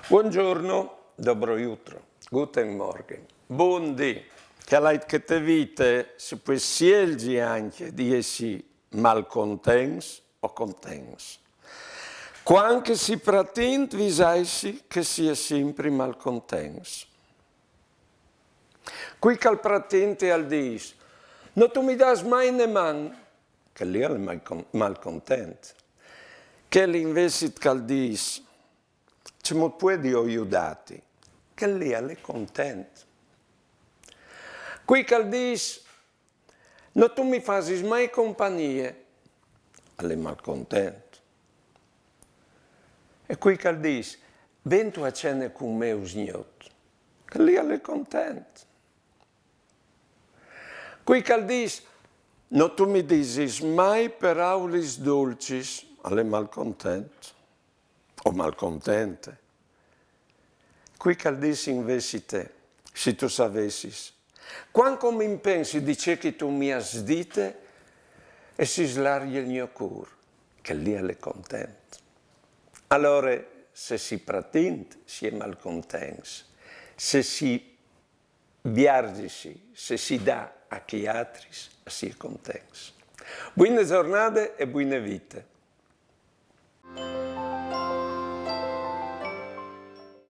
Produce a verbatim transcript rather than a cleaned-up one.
Buongiorno, dobro jutro, guten Morgen, bundì. Che a lait che te vite si pues sielgi ancje di jessi malcontents o contents. Cuant che si pratint, visaitsi che si è simpri malcontents. Cui che al pratint e al dîs: «No tu mi dâs mai une man», chel li al è malcon-, malcontent. Chel invezit che al dîs: «Cemût puedi jo judâti?», chel li al è content. Cui che al dîs: «No tu mi fasis mai compagnie», al è malcontent. E cui che al dîs: «Ven tu a cene cun me usgnot», chel li al è content. Cui che al dîs: «No tu mi disis mai peraulis dolcis», al è malcontent o malcontente. Cui che al dîs invezit: «Se tu savessis cuant che mi impensi di ce che tu mi âs dite e si slargje il gno cûr», chel li al è content. Alore, se si pratint, si è malcontents. Se si vierzisi, se si dà a chei altris, si è contents. Buine zornade e buine vite.